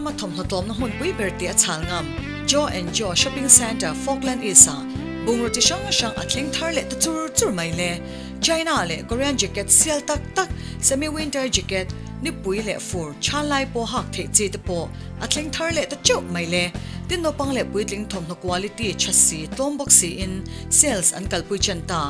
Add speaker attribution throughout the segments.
Speaker 1: Mizorama thawmhnaw tlawmna hmunpui ber tih a chhal ngam Joe and Joe Shopping Centre, Falkland East-ah bungraw chi hrang hrang a thleng thar leh ta chur chur mai le. China leh Korean jacket sial tak tak, semi-winter jacket, nipui leh fur chhan lai pawh hak theih chi te pawh a thleng thar leh ta teuh mai le. Tin naupang leh puitling thawmhnaw quality tha si tlawm bawk siin sales an kalpui chen ta.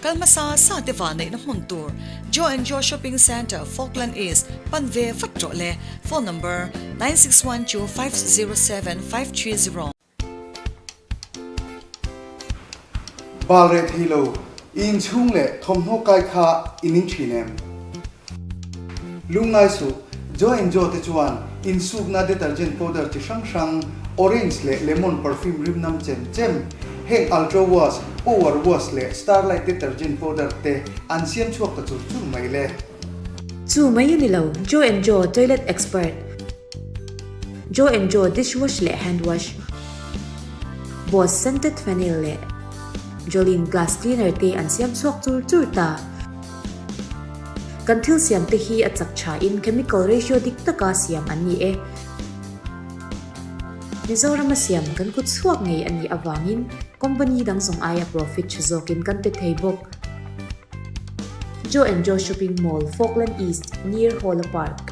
Speaker 1: Kal hmasa sa te vahneihna hmun tur Joe and Joe Shopping Centre, Falkland East, pan ve vat rawh le. Phone number, 9612 507 530.
Speaker 2: Bal reh thei lo, i inchhung leh thawmhnaw kai kha i ning thin em? Lungngai suh, Joe and Joe te chuan insukna detergent powder chi hrang hrang, orange leh lemon perfume rim nam chem chem, heng Ultra Wash, Power Wash leh Starlight detergent powder te an siam chhuak ta chur chur mai le.
Speaker 3: Chu mai a ni lo, Joe and Joe toilet expert, Joe and Joe dish wash leh hand wash, Boss scented phenyl leh Jolene glass cleaner te an siam chhuak chur chur ta. Kan thil siam te hi a chak tha in chemical ratio dik taka siam an ni e. Mizorama siam kan kut chhuak ngei a nih avangin company dang zawng aia profit tha zawkin kan pe thei bawk. Joe and Joe Shopping Mall, Falkland East, near Hawla Park.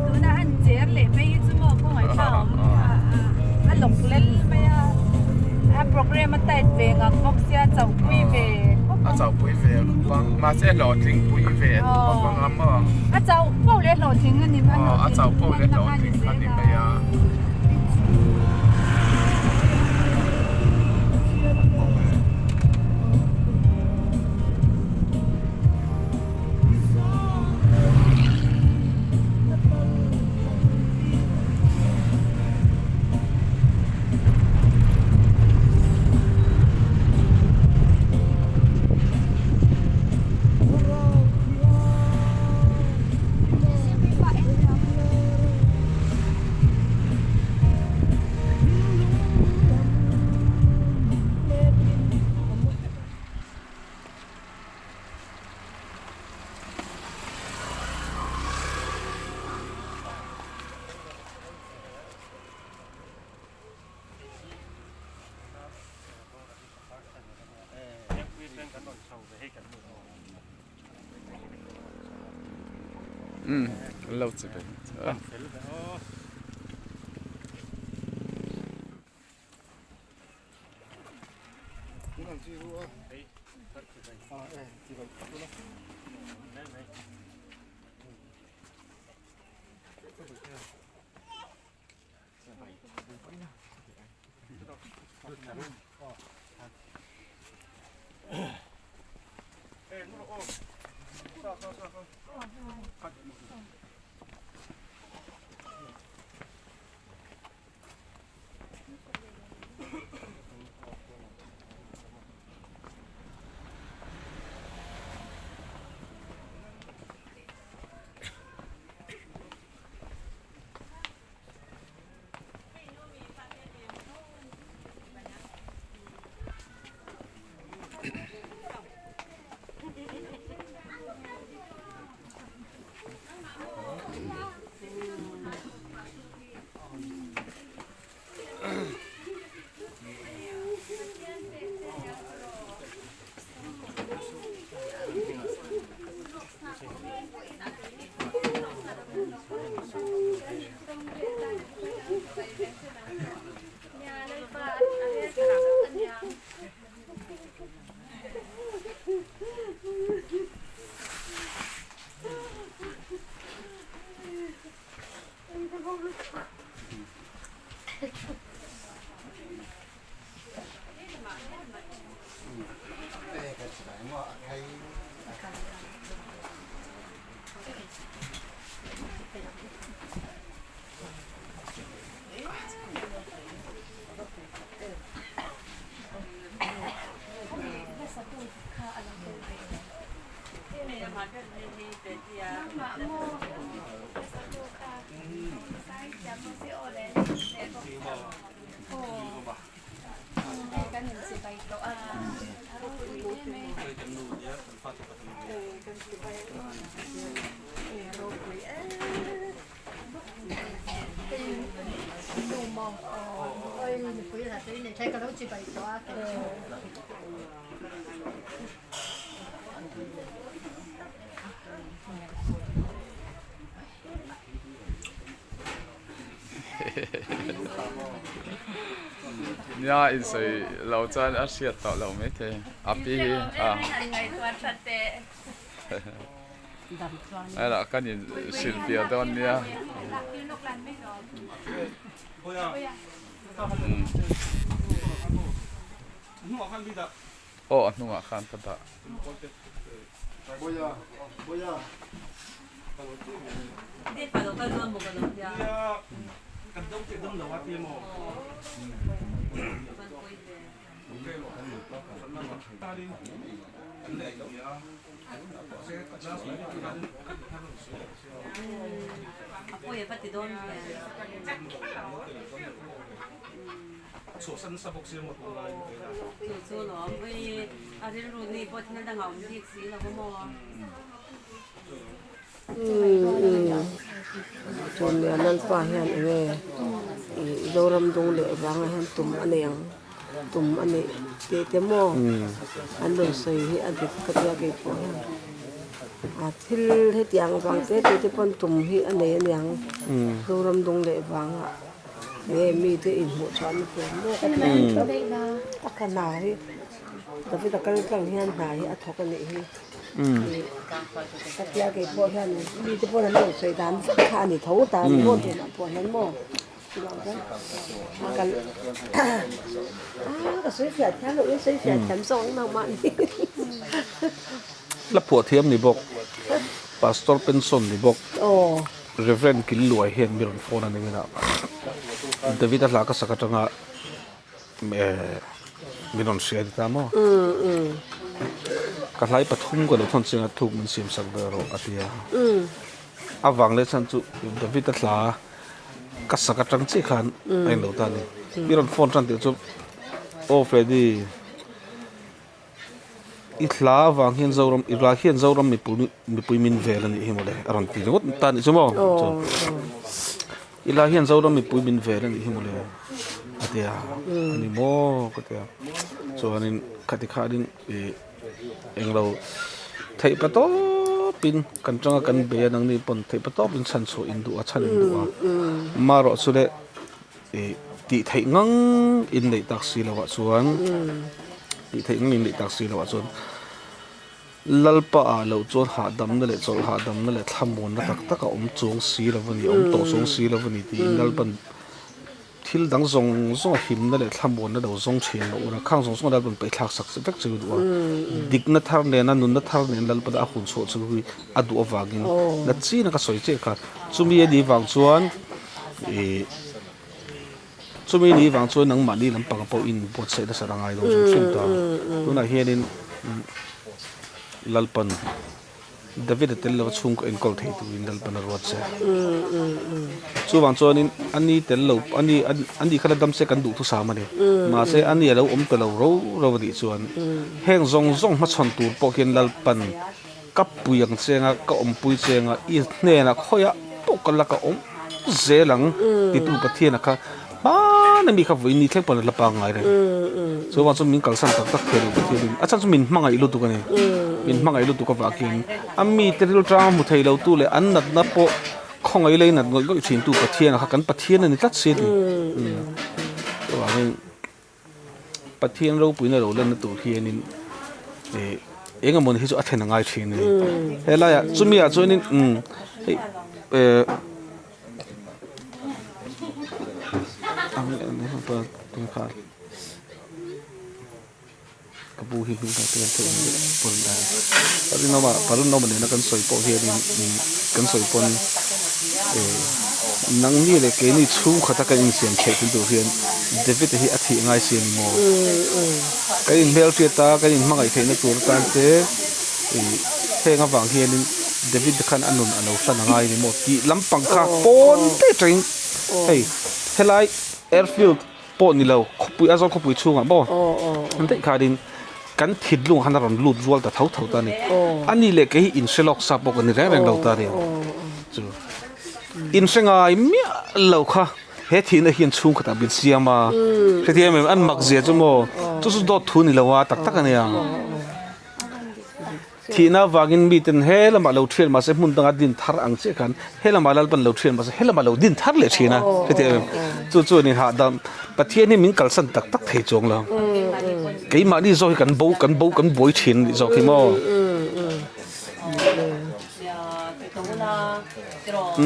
Speaker 4: Tuna an cher leh mai hi chu maw khawngaih tha awm a lawk lel mai a a program a tight ve ngak bawk sia chauh pui ve khawp
Speaker 5: a chauh pui ve khawp a mahse hlawhtling pui ve khawp ang a maw
Speaker 4: a chauh poh leh hlawhtling a ni mai
Speaker 5: a chauh poh leh hlawhtling a ni mai a. Lo chi ve. Nia insawi lo chuan a hriat tawh lo maithei a pi hi a Hela kan in hrilh piah dawn nia. Aw a hnungah khan ka dah.
Speaker 6: Chuan Lalpa hian enge ih Zoram dung leh vangah hian tum a nei ang tum a neih tih te maw an rawn sawi hi a dik ka tia kei pawh hian a thil hetiang vang te te te pawn tum hi a nei aniang Zoram dung leh vangah nge mite inhmuh chhuahna tur maw ka ti a ka hna hi David a kal tlang hian hna hi a thawk a nih hi. Ka tia kei pawh hian mite pawh an lo sawi dan vek kha a ni tho ta a ni maw tunah pawh hian maw chuvang chuan a kal a ka sawi fiah thiam loh in sawi fiah thiam zawk ang nangmah ni.
Speaker 7: La phuah thiam ni bawk Pastor Penson ni bawk Reverend Killuai hian mi rawn phone a ni minah David a hla ka sak atanga Min rawn hria ta maw? Ka hlai pathum ka lo thawn chiang a thuk min siam sak ve rawh a ti a. A vang leh chhan chu David a hla ka sak atang chiah khan a inlo ta a ni. Mi rawn phone tan tih chu Aw Freddy i hla avang hian Zoram i hla hian Zoram mipui mipui min vel a nih hi mawle a rawn ti ringawt ta a nih chu maw. I la hian Zoram mipui min vel a nih hi mawle a ti a, a ni maw ka ti a, chuanin khati khanin ih englo theih pa tawpin kan tanga kan bei a nangni pawn theih pa tawpin chhan chhuah in duh a chhan in duh a, marawh chu le ih tih theih ngang in neih tak si loh ah chuan tih theih ngang in neih tak si loh ah chuan. Lalpa ah loh chuan hahdamna leh chawlh hahdamna leh thlamuanna tak tak a awm chuang si lo a ni, awm tawh chuang si lo a ni tiin Lalpan thil dang zawng zawng a himna leh thlamuanna lo zawng thin loh ula, khang zawng zawng Lalpan paihthlak sak vek chu a duh a, dikna thar nena nunna thar nen Lalpan a hun chhuah chu hi a duh avangin na china ka sawi chiah kha chumi a nih vang chuan ih. Chumi ni vang chuan nangmahni lampang pawh in buatsaih nasa a ngai lo hrim hrim ta. Tunah hianin Lalpan David a tel lova chhungkaw enkawl thei turin Lalpan a ruat che. Chuvang chuanin ani tel lo ani ani kha la dam se kan duhthusam a ni. Mahse ani a lo awm ta lo ro ro a nih chuan heng zawng zawng hmachhawn tur pawh hian Lalpan ka pui ang che anga, ka awmpui che anga, i hnenah khawiah pawh ka la ka awm zel ang titu Pathiana kha hmana mi kha vawiin ni thleng pawn a la pangngai reng. Chuvang chuan min kalsan tak tak thei lo Pathianin a chhan chu min hmangaih lutuk a ni. Min hmangaih lutuk avang hian a mite rilṭang a hmu thei lo tu leh an natna pawh khawngaih lei nat ngawih ngawih ṭhintu Pathiana kha kan Pathian a ni tlat si a ti. Chuvangin. Pathian ropuina lo lanna tur hianin ih eng emaw ni hi chu a thlen a ngai thin a ni. Helaiah chumi ah chuanin umm hei eh ka bu hi hming Rinawma Pa Rinawma nena kan sawi pawh hianin kan sawi pawn nangni leh keini chhungkhata kan insiam theih thin tur hian David-a hi a thih ngai si a ni maw? Kan inhmelhriat a, kan inhmangaih theihna tur atan te heng avang hianin David-a khan a nun a lo hlan a ngai a ni maw tih lampang kha pawn te atangin hei helai airfield pawh ni lo khawpui Aizawl khawpui chhungah maw an daih khanin kan thinlung khan a rawn lut rual ta tho tho ta a ni. A ni leh kei hi inhre lawk sa pawh ka ni reng reng lo ta a ni. Chu inhre ngai miah lo kha he thihna hian chhung khatah min siam a, hrethiam em an mak zia chu maw chu chu dawt thu ni lo a tak tak a nia. Thihna avangin miten he lamah lo thian mahse hmun danga din thar ang chiah khan he lamah Lalpan lo thian mahse he lamah lo din thar leh thin a heti em chu chu ni hahdam Pathian hi min kalsan tak tak thei chuang lo keimahni zawk hi kan bo kan bo kan buai thin anih zawk hi maw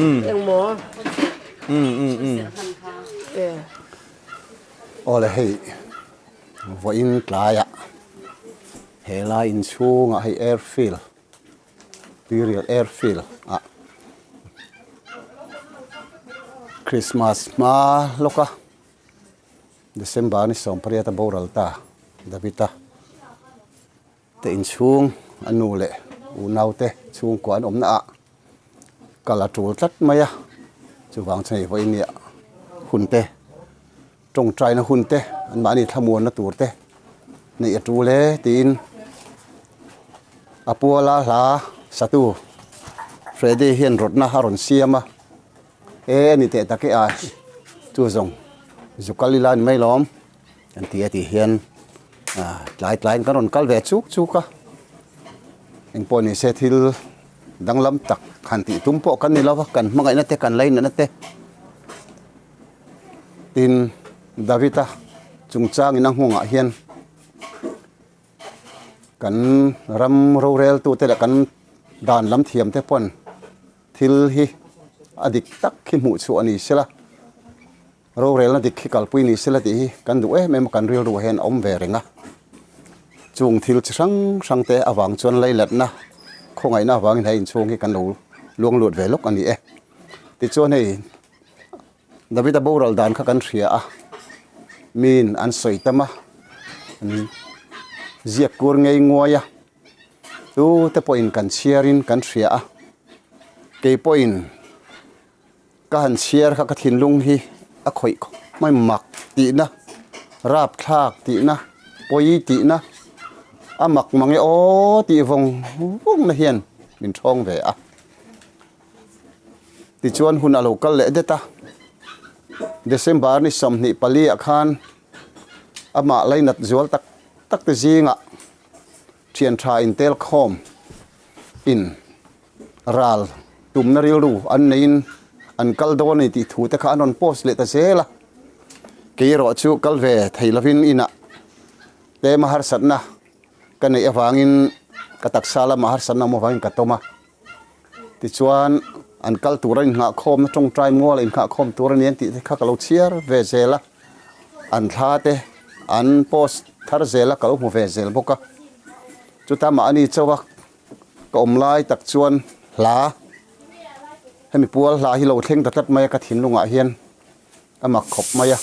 Speaker 7: umm umm umm umm.
Speaker 8: Awle hei vawiin tlaiah. He lai inchhungah hei airfield tuirial airfield ah Christmas hma lawk a December ni 18 a boral ta David a te inchhung a nu leh unau te chhungkua an awmna ah kal a tul tlat mai a chuvang chuan hei vawiin nia hun te. Tawngtaina hun te, anmahni thlamuanna tur te neih a tul e tiin a puala hla satu Freddy hian rawtna a rawn siam a, e ani teh tak e a chu zawng zu kal ila ni mai lawm an ti a tih hian tlai tlaiin kan rawn kal ve chuk chuk a, engpawh ni se thil danglam tak han tih tum pawh kan ni lo va, kan hmangaihna te kan lainatna te. Tin, David-a chungchangin a nghawngah hian kan ram roreltute leh kan dan lam thiamte pawn thil hi a dik tak hi hmuh chhuah a ni sela, rorelna dik hi kalpui ni sela tih hi kan duh em em a, kan rilruah hian a awm ve reng a. Chung thil chi hrang hrangte avang chuan leilatna khawngaihna avangin he inchhung hi kan lo luang lut ve lawk a ni e. Tichuan hei. David-a boral dan kha kan hria a, miin an sawi tam a, an ziak kur ngei nguai a, tu te pawhin kan chhiarin kan hria a, kei pawhin ka han chhiar kha ka thinlung hi a khawih khawp mai mak tihna, rapthlak tihna, pawi tihna, a mak mang e aw tih vawng vawng na hian min thawng ve a. Tichuan hun a lo kal leh det a, December ni 24 ah khan amah lainat zual tak tak te zingah thian tha intel khawm in ral tumna rilru an neiin an kal dawn a ni tih thu te kha an rawn post leh ta zel a, kei erawh chu kal ve thei lovin inah tlema harsatna ka neih avangin ka taksa lamah harsatna awm avangin ka tawm a. Tichuan, an kal tur a inngahkhawmna tawngtai mual a inngahkhawm tur a ni an tih te kha ka lo chhiar ve zel a, an thla te an post thar zel a ka lo hmu ve zel bawk a. Chuta mahni chauh a ka awm lai tak chuan hla, hemi pual hla hi lo thleng ta tlat mai a ka thinlungah hian a mak khawp mai a.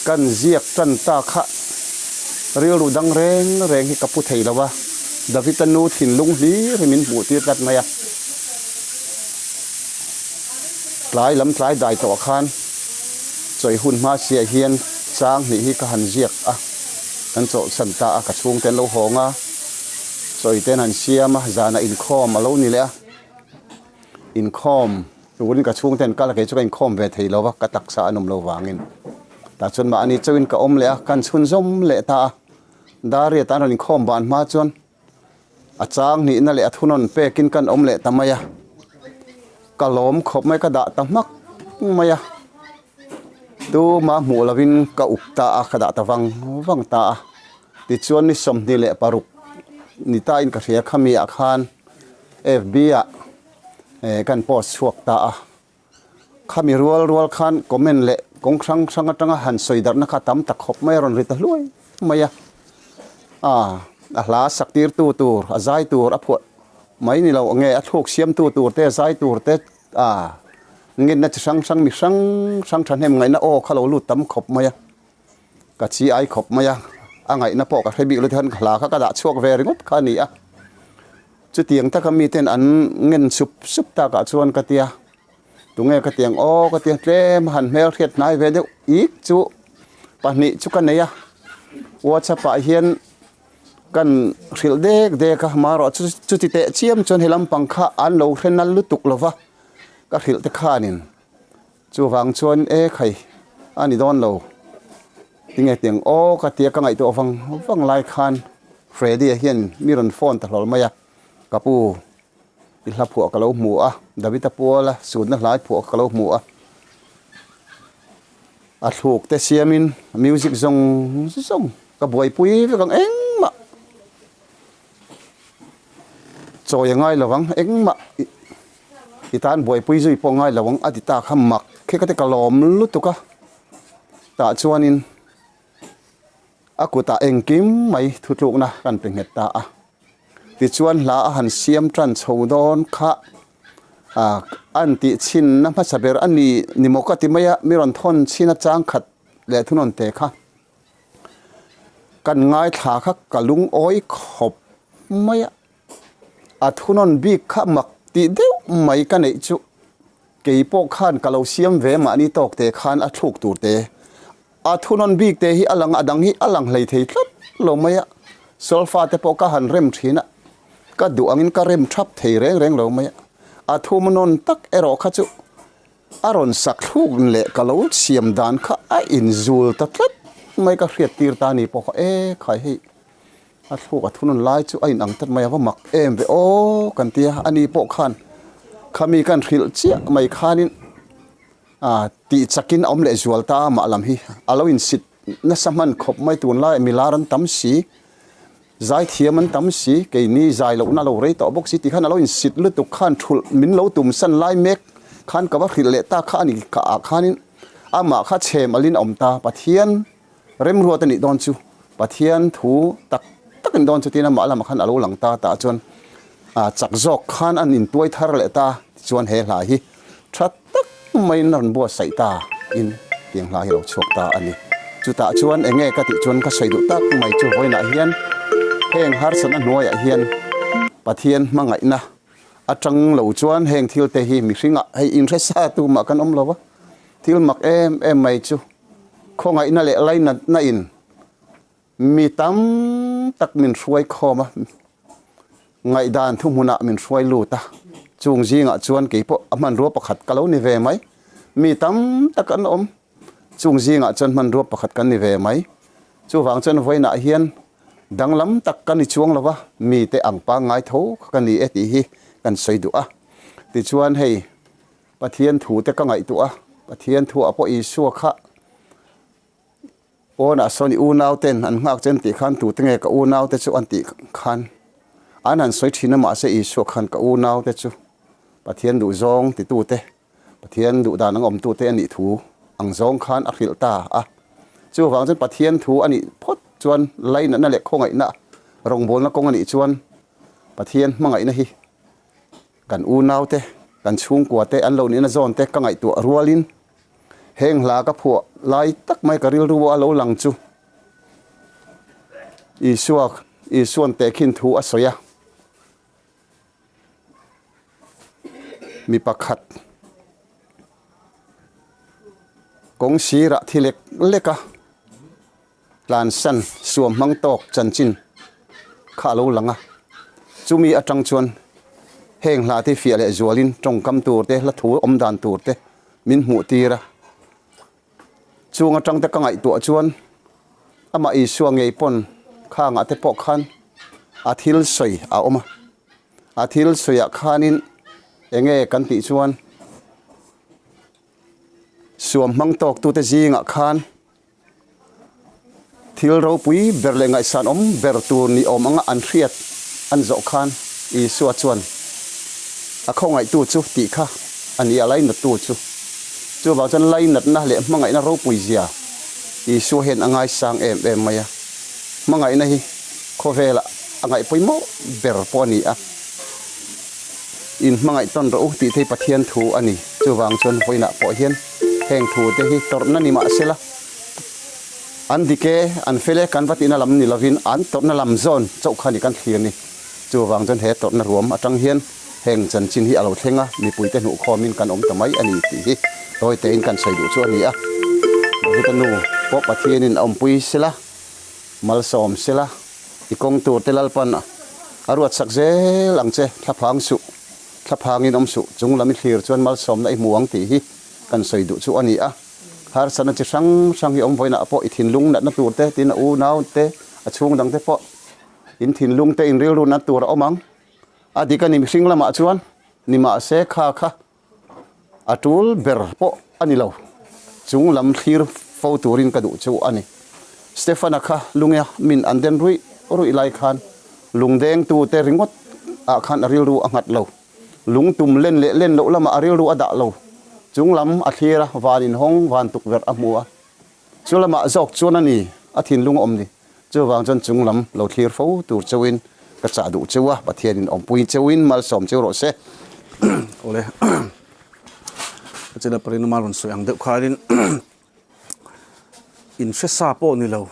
Speaker 8: Kan ziak tan ta kha rilru dang reng reng hi ka pu thei lo a, David-a nu thinlung hlir hi min hmuh tir tlat mai a. Tlai lam tlai dai tawh khan chawi hun hma siah hian chang hnih hi ka han ziak a, kan chawlhsan ta a, ka chhungte an lo hawng a, chawi te an han siam a, zanah inkhawm a lo ni leh a, inkhawm. Turin ka chhungte an kal a, kei chu ka inkhawm ve thei lo va, ka taksa an awm lo vangin. Tah chuan mahni chauhin ka awm leh a, kan chhunzawm leh ta a. Dariat an rawn inkhawm ban hma chuan a chang hnihna leh a thunawn pekin kan awm leh ta mai a. Ka lawm khawp mai, ka dah ta hmak mai a. Tuma hmuh lovin ka up ta a, ka dah ta vang vang ta a. Tichuan ni 26 ni tain ka hria khami ah khan FB ah kan post chhuak ta a, khami rual rual khan comment leh kawng hrang hrang atanga han sawi darhna kha tam tak khawp mai a rawn ri ta hluai mai a. a hla sak tirtu tur a zai tur a phuah mai ni lo nge a thluk siamtu tur te zai tur te a ngenna chi hrang hrang mi hrang hrang thahnem ngaihna aw kha lo lut tam khawp mai a ka chi ai khawp mai a a ngaihna pawh ka hre bik lo te khan hla kha ka dah chhuak ve ringawt kha a ni a chutiang taka miten an ngen sup sup takah chuan ka tia. Tunge ka ti ang aw ka ti a, tlem a han hmel hriat hnai ve deuh ik chu pahnih chu ka nei a, whatsapp ah hian kan hrilh dek dek a, marawh chu chuti teh chiam chuan he lampang kha an lo hre nal lutuk lo va, ka hrilh te khanin chuvang chuan e khai a ni dawn lo tinge ti ang aw ka ti a, ka ngaihtuah vang vang lai khan Freddy-a hian mi rawn phone ta hlawl mai a, ka pu. I hla phuah ka lo hmu a, Davida Puala sutna hlai phuah ka lo hmu a, a thluk te siamin music zawng zawng ka buaipui vek ang engmah chawi a ngai lo ang engmah i tan buaipui zui pawh a ngai lo ang a ti ta kha mak khi ka ti ka lawm lutuk a tah chuanin a kutah engkim mai thutlukna kan pe nghet ta a. Tichuan hla a han siam tan chho dawn kha ah an tih chhinna hmasa ber a ni ni maw ka ti mai a, mi rawn thawn chhin a chang khat leh thunawn te kha kan ngaithla kha ka lungawi khawp mai a, a thunawn bik kha mak tih deuh mai ka neih chu kei pawh khan ka lo siam ve mahni tawk te khan a thluk tur te. A thunawn bik te hi a lang a dang hi a lang hlei thei tlat lo mai a, solfa te pawh ka han rem thin a, ka duh angin ka rem thap thei reng reng lo mai a, a thunawn tak erawh kha chu a rawn sak thluk leh ka lo siam dan kha a inzul ta tlat mai ka hriat tir ta ni pawh kha e khai hei a thluk a thunawn lai chu a inang tlat mai a va mak em ve aw kan tia ani pawh khan khami kan hrilh chiah mai khanin. A tih chakin a awm leh zual ta a mah lam hi a lo insit nasa hman khawp mai tunlai milar an tam si, zaithiam an tam si, keini zai lohna a lo rei tawh bawk si tih khan a lo insit lutuk khan thulh min lo tum san lai mek khan ka va hrilh leh ta kha a ni ka ah khanin amah kha chhem alin a awm ta Pathian remruat a nih dawn chu Pathian thu tak tak a nih dawn chu tiin amah lamah khan a lo lang ta tah chuan a chak zawk khan an intuai thar leh ta tichuan he hla hi tha tak maiin a rawn buatsaih ta in tiang hla hi a lo chhuak ta a ni. Chutah chuan eng nge ka tih chuan ka sawi duh tak mai chu vawiinah hian heng harsatna hnuaiah hian Pathian hmangaihna atang lo chuan heng thil te hi mihringah hei inhre sa tu mah kan awm lo va, thil mak em em mai chu khawngaihna leh lainatna in Mi tam tak min hruai khawm a, ngaihdan thuhmunah min hruai lut a, chung zingah chuan kei pawh a hmanrua pakhat ka lo ni ve mai. Mi tam tak an awm, chung zingah chuan hmanrua pakhat kan ni ve mai. Chuvang chuan vawiinah hian danglam tak ka ni chuang lo va, mite ang pangngai tho kha ka ni e tih hi kan sawi duh a. Tichuan hei Pathian thute ka ngaihtuah a, Pathian thuah pawh Isua kha, Pawnah sawn i unauten an nghak che an tih khan tute nge ka unaute chu an tih khan an han sawi thin a mahse Isua khan ka unaute chu Pathian duh zawng titute Pathian duh dan ang awmtute a nih thu ang zawng khan a hrilh ta a. Chuvang chuan Pathian thu a nih phawt chuan lainatna leh khawngaihna rawngbawlna kawng a nih chuan Pathian hmangaihna hi kan unaute kan chhungkuate an lo nihna zawn te ka ngaihtuah rualin Heng hla ka phuah lai tak mai ka rilru a lo lang chu Isua Isuan tehkhin thu a sawi a, mi pakhat kawng sirah thi lek lek a tlansan suam hmang tawk chanchin kha a lo lang a, chumi atang chuan heng hla te fiah leh zualin tawngkam tur te hla thu awm dan tur te min hmuh tir a, chung atang te ka ngaihtuah chuan amah Isua ngei pawn khangah te pawh khan a thil sawi a awm a, a thil sawiah khanin eng nge kan tih chuan suam hmang tawktute zingah khan. Thil ropui ber leh ngaihsan awm ber tur ni awm anga an hriat an zawh khan Isua chuan a khawngaihtu chu tih kha a ni a, lainattu chu. Chuvang chuan lainatna leh hmangaihna ropui zia Isua hian a ngaisang em em mai a. Hmangaihna hi khawvelah. a ngaih pawimawh ber pawh a ni a. In hmangaih tawn rawh u tih te hi Pathian thu a ni. Chuvang chuan vawiinah pawh hian heng thu te hi tawrhna ni mahsela an dik e, an fel e kan va tihna lam ni lovin an tawrhna lam zawn chauh kha ni kan thlir ni. Chuvang chuan he tawrhna ruam atang hian heng chanchin hi a lo thleng a, mipuite hnuhkhawmin kan awm ta mai a ni tih hi tawi tein kan sawi duh chu a ni a. Davida nu pawh Pathianin a awmpui sela, malsawm sela, i kawng tur te Lalpan a ruatsak zel ang che, thlaphang suh, thlaphangin awm suh, chung lam i thlir chuan malsawmna i hmu ang tih hi kan sawi duh chu a ni a. Harsatna chi hrang hrang hi awm vawiinah pawh i thinlung natna tur te, tin a unau te, a chhung dang te pawh in thinlung te in rilru nat tur a awm ang. A dik a ni mihring lamah chuan nimahse kha kha a tul ber pawh a ni lo. Chung lam thlir fo turin ka duh chu a ni. Stefana kha lunge min an den ruih ruih lai khan lungdengtu te ringawt ah khan a rilru a nghat lo. Lungtum len leh len loh lamah a rilru a dah lo. Chung lam a thlir a, van inhawng van tukverh a hmu a. Chu lamah zawk chuan a ni, a thinlung a awm ni. Chuvang chuan chung lam lo thlir fo tur cheuhin ka chah duh cheu a, Pathianin awmpui cheuhin malsawm cheu rawh se.
Speaker 7: Awle, Pathian a parinawma rawn sawi ang deuh khanin in hre sa pawh ni lo,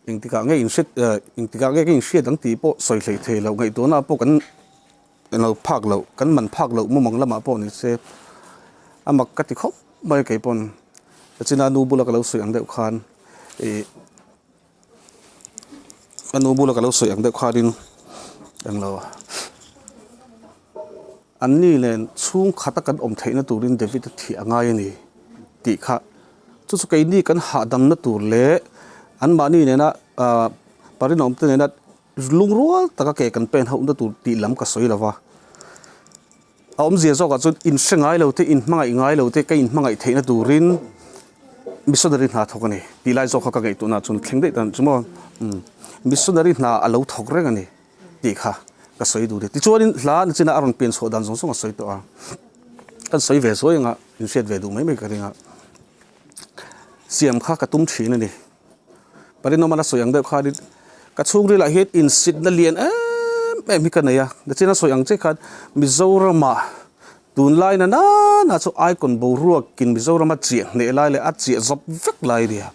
Speaker 7: engtikah nge in hre, engtikah nge ka inhriat ang tih pawh sawi hleih thei lo, ngaihtuahna pawh kan Englo phak loh, kan man phak loh mumang lamah pawh ni se a mak ka ti khawp mai kei pawn. China nu bula ka lo sawi ang deuh khan ih a nu bula ka lo sawi ang deuh khanin englo an ni nen chhungkhata kan awm theihna turin David a thih a ngai a ni tih kha chu chu keini kan hahdamna tur leh anmahni nena ah parinawmte nena Lungrual taka ke kan pen hauhna tur tih lam ka sawi lo va, a awmzia zawkah chuan inhre ngai lo te, inhmangaih ngai lo te ka inhmangaih theihna turin missionary hna thawk a ni tih lai zawk kha ka ngaihtuahna chuan thleng daih ta chu maw. Missionary hna a lo thawk reng a ni tih kha ka sawi duh a ni. Tichuanin hla nachina a rawn pian chhuah dan zawng zawng a sawi tawh a, kan sawi ve zuai anga inhriat ve duh mai mai ka ring a, siam kha ka tum thin a ni. Parinawm a la sawi ang deuh khanin ka chhungrilah hian insitna lian em em hi ka nei a, nichin a sawi ang che khan Mizoramah tunlai na nana chu icon boruakin Mizoram a chiah hneh lai leh a chiah zawp vek lai a nia.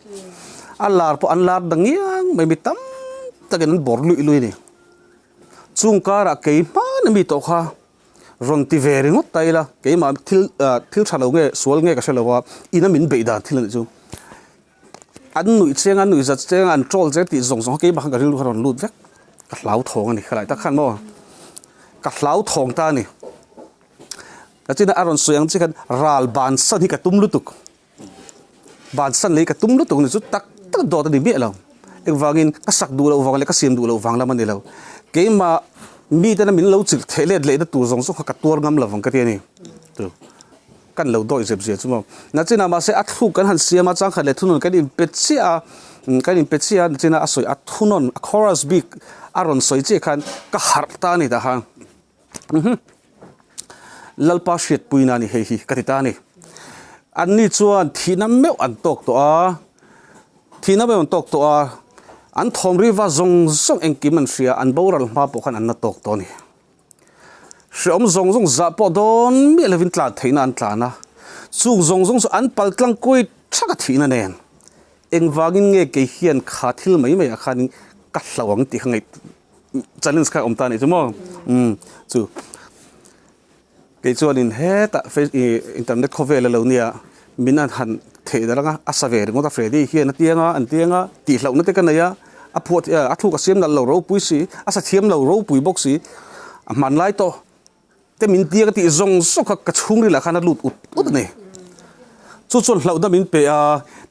Speaker 7: A lar pawh an lar dang ngiang mai mi tam takin an bawr luih luih a ni. Chung karah kei hmana mi tawh kha rawn ti ve ringawt ta ila keimah thil thil tha lo nge sual nge ka hre lo a, ina min beih dan thil a nih chu. An nuih cheng a, nuih zat cheng a, an troll cheng tih zawng zawng kha keimah khan ka rilru kha rawn lut vek. Ka hlau thawng a ni khalai tak khan maw. Ka hlau thawng ta a ni. Tachina a rawn sawi ang chi khan ral bansan hi ka tum lutuk. Bansan lei ka tum lutuk ni chu tak tak dawt a ni miah lo. Engvangin ka sak duh loh vang leh ka siam duh loh vang lam a ni lo. Keimah mitena min lo chilh theh let lehna tur zawng zawng kha ka tuar ngam lo vang ka ti a ni. Kan lo dawi zep zia chu maw. Nachinah mahse a thluk kan han siam a, changkhat leh thunawn kan inpe chiah a, kan inpe chiah a, nachinah a sawi a thunawn a chorus bik a rawn sawi chiah khan ka harh ta a ni tah khan. Umm Lalpa hriatpuina a ni hei hi ka ti ta a ni. Anni chuan thihna meuh an tawk tawh a, thihna meuh an tawk tawh a, an thawm riva zawng zawng engkim an hria, an boral hma pawh khan an la tawk tawh a ni. Hreawm zawng zawng zah pawh dawn miah lovin tlan theihna an tlan a, chung zawng zawng chu an pal tlang kuai thak a thihna nen. Engvangin nge kei hian kha thil mai mai ah khanin ka hlau ang tih kha ngaih challenge kha a awm ta a nih chu maw? Umm chu kei chuanin hetah face ih internet khawvel a lo nia min an han theih darh anga a sa ve ringawt a Freddy hian a tiang a an tiang a tih hlauhna te ka nei a. A phuah a thluk a siam nalh lo ropui si, a sa thiam lo ropui bawk si, a hman lai tawh te min tiang a tih zawng zawng kha ka chhungrilah khan a lut ut ut a ni. Chu chuan hlauhna min pe a,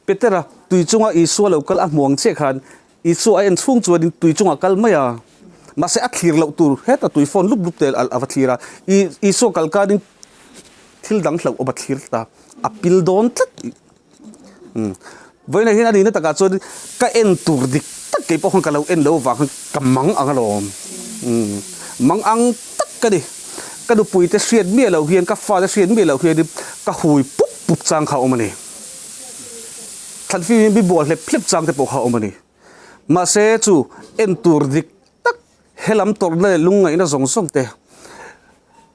Speaker 7: Petera tui chunga Isua lo kal a hmu ang chiah khan Isua a en chhung chuanin tui chungah kal mai a, mahse a thlir loh tur heta tui fawn lup lup te a va thlir a, Isua kal kanin thil dang hlauh awm a thlir ta, a pil dawn tlat. Vawiinah hian a nihna takah chuan ka en tur dik tak kei pawh khan ka lo en lo avang khan ka mang ang alawm. Mang ang tak ka ni. Ka nupuite hriat miah loh hian, ka fate hriat miah loh hianin ka hui pup pup chang kha a awm a ni. Thlanfim hi mi bual hlep hlep chang te pawh kha a awm a ni. Mahse chu en tur dik tak helam tawrhna leh lungngaihna zawng zawng te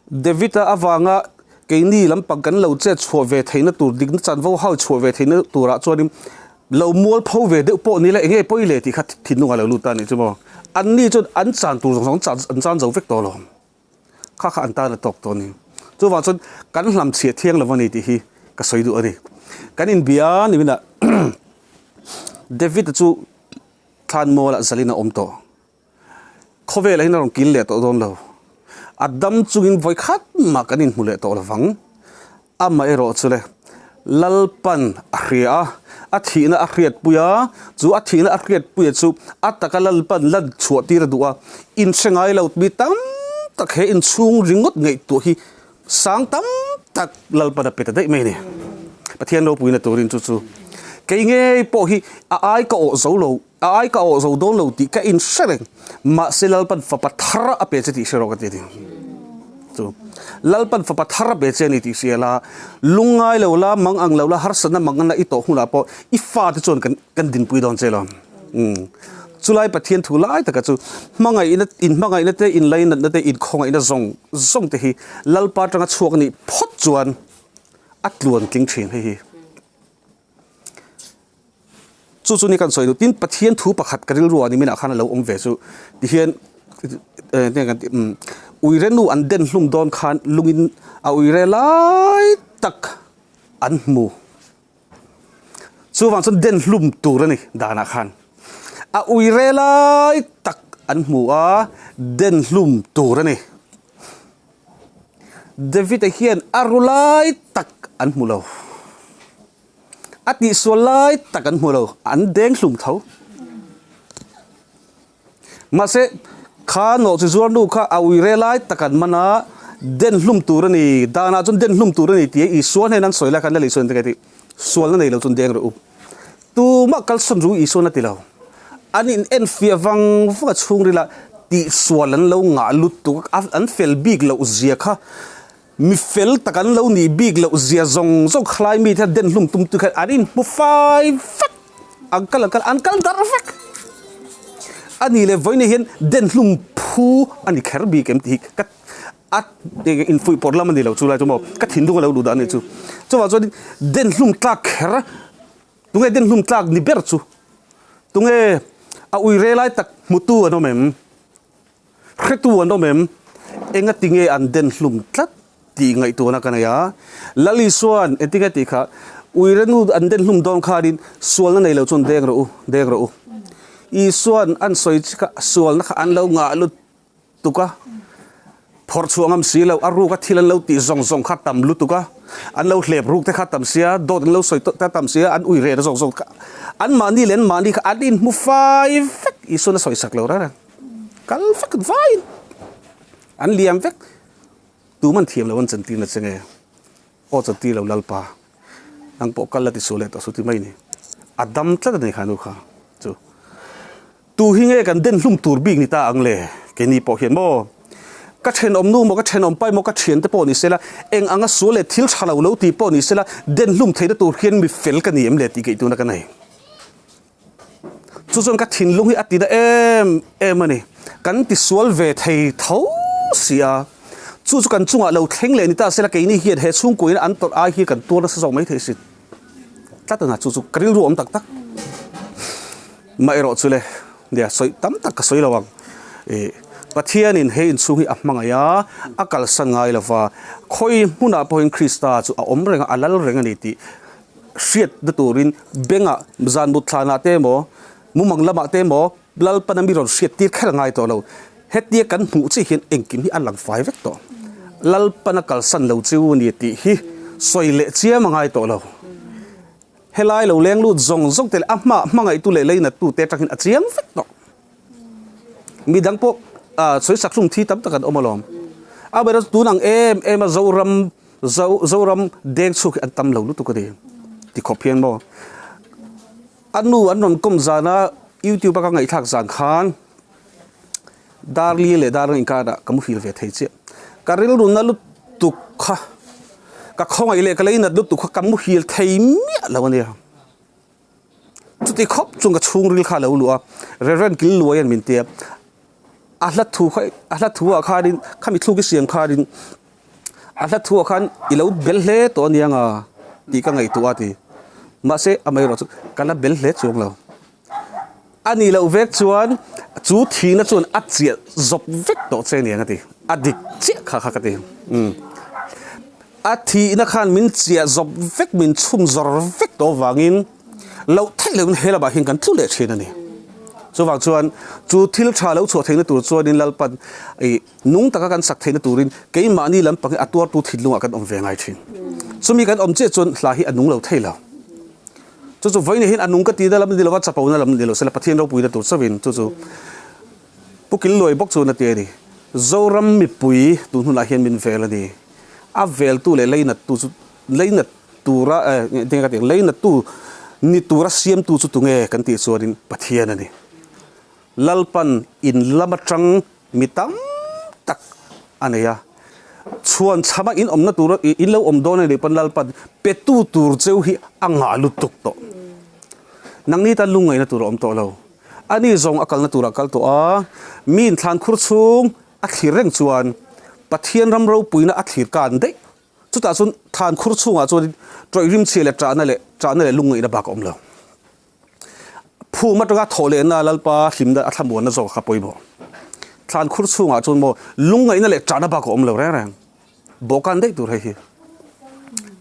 Speaker 7: David-a avanga keini lampang kan lo chet chhuah ve theihna tur dikna chanvo hal chhuah ve theihna turah chuanin lo mual pho ve deuh pawh ni la enge pawi le tih kha thinlung a lo lut ta a nih chu maw. Anni chuan an chan tur zawng zawng an chan zo vek tawh lo. Kha kha an tan a tawk tawh a ni. Chuvang chuan kan hlam chhiah thiang lo a ni tih hi ka sawi duh a ni. Kan inbia ni minah David-a chu thlan mualah zalin a awm tawh. Khawvelah hian a rawn kil leh tawh dawn lo. A dam chungin vawi khat mah kan inhmu leh tawh lovang. Amaherawh chu le, Lalpan a hria a, a thihna a hriatpui a, chu a thihna a hriatpuia chu a taka Lalpan lan chhuah tir a duh a, inhre ngai lo mi tam tak he inchhung ringawt ngaihtuah hi sang tam tak Lalpan a pe ta daih mai a ni. Pathian ropuina turin chu chu kei ngei pawh hi a ai ka awh zo lo, a ai ka awh zo dawn lo tih ka inhre reng, mahse Lalpan fapa thar a pe che tih hre rawh ka ti a ni. Chu Lalpan fapa thar a pe che a ni tih hria la, lungngai lo la, mang ang lo la, harsatna mang ang la i tawh hunah pawh i fate chuan kan kan dinpui dawn che lo. Umm. Chulai Pathian thu lai taka chu hmangaihna, inhmangaihna te, inlainatna te, inkhawngaihna zawng zawng te hi Lalpa atanga chhuak a nih phawt chuan a tluan tling thin hei hi. Chu chu ni kan sawi duh. Tin, Pathian thu pakhat ka rilru ah niminah khan a lo awm ve chu tihian tinge kan tih umm uire nu an den hlum dawn khan lungin a uire lai tak an hmu. Chuvang chuan den hlum tur a ni danah khan. A uire lai tak an hmu a, den hlum tur a ni. David-a hian a ru lai tak an hmu lo. A tihsual lai tak an hmu lo, an deng hlum tho. Mahse, kha nawh chi zuar nu kha a uire lai tak an man a, den hlum tur a ni, danah chuan den hlum tur a ni tia Isua hnena an sawi lai khan Lal Isua in tinge tih, sualna nei lo chuan deng rawh u. Tumah kalsawn ru Isuan a ti lo. An in enfiah vang vang a chhungrila tihsual an lo ngah lutuk a, an fel bik loh zia kha Mi fel tak an lo nih bik loh zia zawng zawng khalai mite hian den hlum tum tu khan an inhmu fai vek, an kal an kal an kal darh vek a ni leh vawiin hian den hlum phu a ni kher bik em tih hi ka a infuih pawrh lam a ni lo chu lai chu maw ka thinlung a lo luh dah a nih chu chuvang chuan den hlum tlak kher tunge den hlum tlak ni ber chu tunge a ui re lai tak hmutu an awm em. Hretu an awm em? Engati nge an den hlum tlat tih ngaihtuahna ka nei a. Lal Isua'n engtinge tih kha, Uire nu an den hlum dawn khanin sualna nei lo chuan deng rawh u, deng rawh u. Isua'n an sawi chi kha sualna kha an lo ngah lutuk a, phawrh chhuah ngam si lo, a ruka thil an lo tih zawng zawng kha tam lutuk a, an lo hlep ruk te kha tam sia, dawt an lo sawi te kha tam sia, an uire na zawng zawng kha anmahni leh anmahni kha an inhmu fai vek, Isua'n a sawisak lo reng reng. Kal vek vaiin an liam vek. Tuman thiam lo an chantir na che nge? Aw chantir lo Lalpa, nang pawh kal la ti suh leh tawh suh ti mai ni. A dam tlat a ni kha nu kha chu. Tu hi nge kan den hlum tur bik ni ta ang le? Keini pawh hian maw ka thenawm nu maw ka thenawm pai maw ka thiante pawh ni sela eng anga sual leh thil tha lo lo ti pawh ni sela den hlum theihna tur hian mi fel ka ni em le tih keih tuna ka nei. Chu chuan ka thinlung hi a ti na em em a ni. Kan tisual ve thei tho si a, chu chu kan chungah lo thleng leh ni ta sela keini hian he chhungkuaina an tawrh ai hi kan tuar nasa zawk mai thei si tlat a na chu chu ka rilru awm tak tak. Mah erawh chu le nia sawi tam tak ka sawi lo ang. Ih Pathianin he inchhung hi a hmangaih a, a kalsan ngai lova, khawi hmunah pawhin Krista chu a awm reng a, a lal reng a ni tih Hriatna turin bengah zan mut thlanah te emaw, mumang lamah te emaw Lalpana mi rawn hriat tir kher a ngai tawh lo. Hetia kan hmuh chiah hian engkim hi a lang fai vek tawh. Lalpana kalsan lo chu a ni tih hi sawi leh chiam a ngai tawh lo. Helai lo leng lut zawng zawng te leh a hma hmangaihtu leh leinattu te atangin a chiang vek tawh. Midang pawh sawi sak hlum thi tam tak an awm alawm. A ber chu tun ang em em a Zoram Zoram deng chhuak hi an tam lo lutuk a ni ti khawp hian maw. A nu an rawn kawm zan a YouTube a ka ngaihthlak zan khan Darli leh Darang inkarah ka muhil ve thei chiah. Ka rilru na lutuk kha ka khawngaih leh ka leinat lutuk kha ka muhil thei miah lo a nia. Chuti khawp chung ka chhungril kha a lo luh a, Reverend Killuaia'n min ti a, a hla thu kha a hla thu ah khanin khami thluk i siam khanin a hla thu ah khan i lo bel hle tawh ania nga tih ka ngaihtuah a ti. Mahse amaherawh chu ka la bel hle chuang lo. A nih loh vek chuan chu thihna chuan a chiah zawp vek tawh che aniang a ti. A dik chiah kha kha ka ti. Umm. A thihna khan min chiah zawp vek, min chhun zawr vek tawh avangin loh theih lohin he lamah hian kan tlu leh thin a ni. Chuvang chuan chu thil tha lo chhuah theihna tur chuanin Lalpan ih nung taka kan sak theihna turin keimahni lampang hi a tuartu thinlungah kan awm ve ngai thin. Chumi kan awm chiah chuan hla hi a nung lo thei lo. Chu chu vawiin hian a nung ka tihna lam ni lova chapona lam ni lo sela Pathian ropuina tur chauhin chu chu Pu Killuai bawk chuan a ti a ni. Zoram mipui tun hunah hian min vel a ni. A veltu leh leinattu chu leinat tura eh eng ka ti ang leinattu ni tura siamtu chu tunge kan tih chuanin Pathian a ni. Lalpan in lam atang mi tam tak a nei a, chhuan chhama in awmna tura in lo awm dawn a nih pawn Lalpan petu tur cheu hi a ngah lutuk tawh. Nangni tan lungngaihna tur a awm tawh lo. Ani zawng a kalna turah kal tawh a, mi inthlan khur chhung a thlir reng chuan Pathian ram ropuina a thlir kan daih. Chutah chuan thlan khur chhungah chuan tawih rimchhia leh ṭahna leh ṭahna leh lungngaihna bak a awm lo. Phum atanga thawh lehna Lalpa hlimna a thlamuanna zawk kha pawimawh. Thlan khur chhungah chuan maw lungngaihna leh ṭahna bak a awm lo reng reng. Bawhkan daih tur hei hi.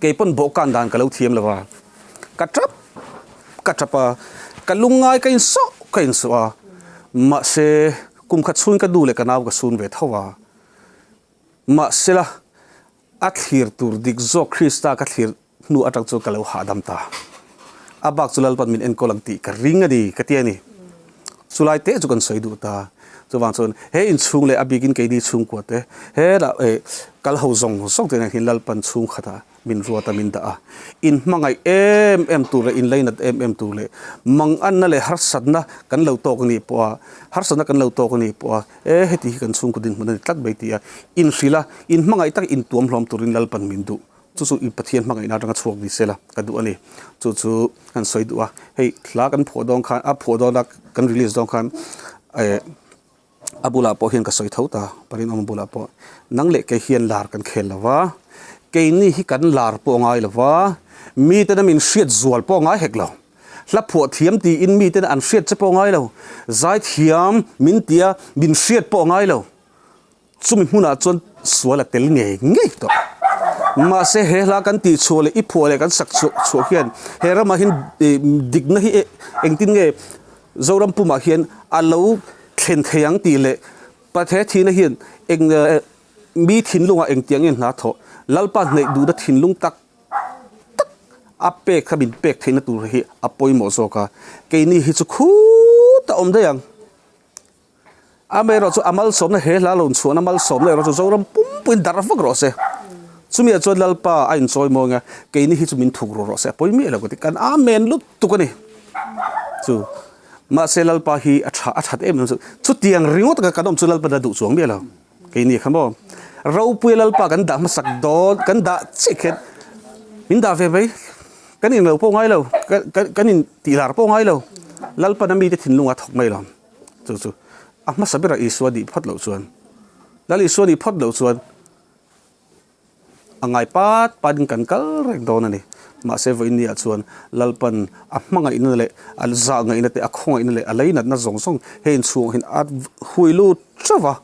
Speaker 7: Kei pawn bawhkan dan ka lo thiam lo a. Ka tap ka tap a, ka lungngai ka insawh ka insawh a. Mahse kum khat chhung ka nu leh ka nau ka sun ve tho a. Mahsela a thlir tur dik zawk Krista ka thlir hnu atang chuan ka lo hahdam ta. A bak chu Lalpan min enkawl ang tih ka ring a ni ka ti a ni. Chulai te chu kan sawi duh ta. Chuvang chuan he inchhung leh a bikin keini chhungkua te helah eh kal ho zawng zawng te nen hian Lalpan chhungkhatah min ruat a min dah a. In hmangaih em em tur leh in leinat em em tur leh manganna leh harsatna kan lo tawk a nih pawh a, harsatna kan lo tawk a nih pawh a e heti hi kan chhungkaw dinhmun a ni tlat mai ti a inhrilh a, in hmangaih tak intuam hlawm turin Lalpan min duh. Chu chu i Pathian hmangaihna atanga chhuak ni sela ka duh a ni. Chu chu kan sawi duh a, hei hla kan phuah dawn khan a phuah dawn a kan release dawn khan eh a bulah pawh hian ka sawi tho ta Parinawma bulah pawh nang leh kei hian lar kan khel lo va, keini hi kan lar pawh a ngai lo va, miten a min hriat zual pawh a ngai hek lo. Hla phuah thiam tiin miten an hriat che pawh a ngai lo, zai thiam min tia min hriat pawh a ngai lo. Chumi hmunah chuan sual a tel ngei ngei tawh. Mahse he hla kan tih chhuah leh i phuah leh kan sak chhuah chhuah hian he ramah hian dikna hi engtin nge Zoram pumah hian a lo thlen thei ang tih leh Pathe thihna hian eng mi thinlungah engtiang nge hna thawh Lalpa hnaih duhna thinlung tak tak a pek kha min pek theihna tur hi a pawimawh zawk a, keini hi chu khut a awm daih ang. Amaherawh chu a malsawmna he hla lo inchhuahna malsawmna erawh chu Zoram pumpuiin darh vak rawh se. Chumi ah chuan Lalpa a inchawi mawi ang a, keini hi chu min thuk ru rawh se, a pawi miah lo ka ti. Kan amen lutuk a ni. Chu mahse Lalpa hi a tha a that em em chu chutiang ringawt anga kan awm chu Lalpa na duh chuang miah lo. Keini kha maw ropuia Lalpa kan dah hmasak dawn kan dah chiah khian min dah ve mai. Kan inlo pawh ngai lo, kan in tihlar pawh ngai lo. Lalpa na mite thinlung a thawk mai lo. Chu chu a hmasa berah Isua nih phawt loh chuan, Lal Isua nih phawt loh chuan a ngai pat patin kan kal reng dawn a ni. Mahse vawiinniah chuan Lalpan a hmangaihna leh a zahngaihna te, a khawngaihna leh a leinatna zawng zawng he inchhungah hian a hui lut theuh a,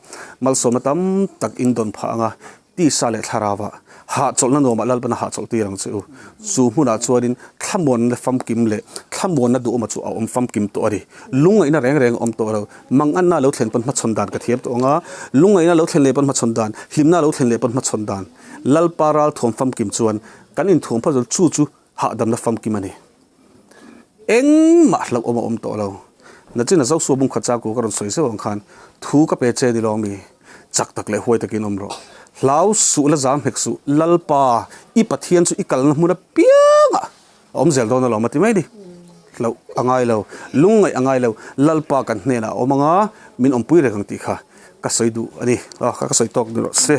Speaker 7: malsawmna tam tak indawn phah ang a. Tisa leh thlarauah hahchawlhna nuamah Lalpan a hahchawlh tir ang che u. Chu hmunah chuanin thlamuanna famkim leh thlamuanna duhawma chu a awm famkim tawh a ni. Lungngaihna reng reng a awm tawh lo. Manganna lo thlen pawn hmachhawn dan ka thiam tawh ang a, lungngaihna lo thlen leh pawn hmachhawn dan, hlimna lo thlen leh pawn hmachhawn dan. Lalpa ralthuam famkim chuan kan inthuam phawt chuan chu chu hahdamna famkim a ni. Engmah hlauhawm a awm tawh lo. Nachin a Zosua bung khat chang ku ka rawn sawi zeuh ang khan thu ka pe che ni lo mi? Chak tak leh huai takin awm rawh. Hlau suh la zam hek suh, Lalpa, i Pathian chu i kalna hmun apiangah a awm zel dawn alawm a ti mai ni. Hlauh a ngai lo, lungngaih a ngai lo, Lalpa kan hnenah a awm anga min awmpui reng ang tih kha ka sawi duh a ni. Ka sawi tawk ni rawh se.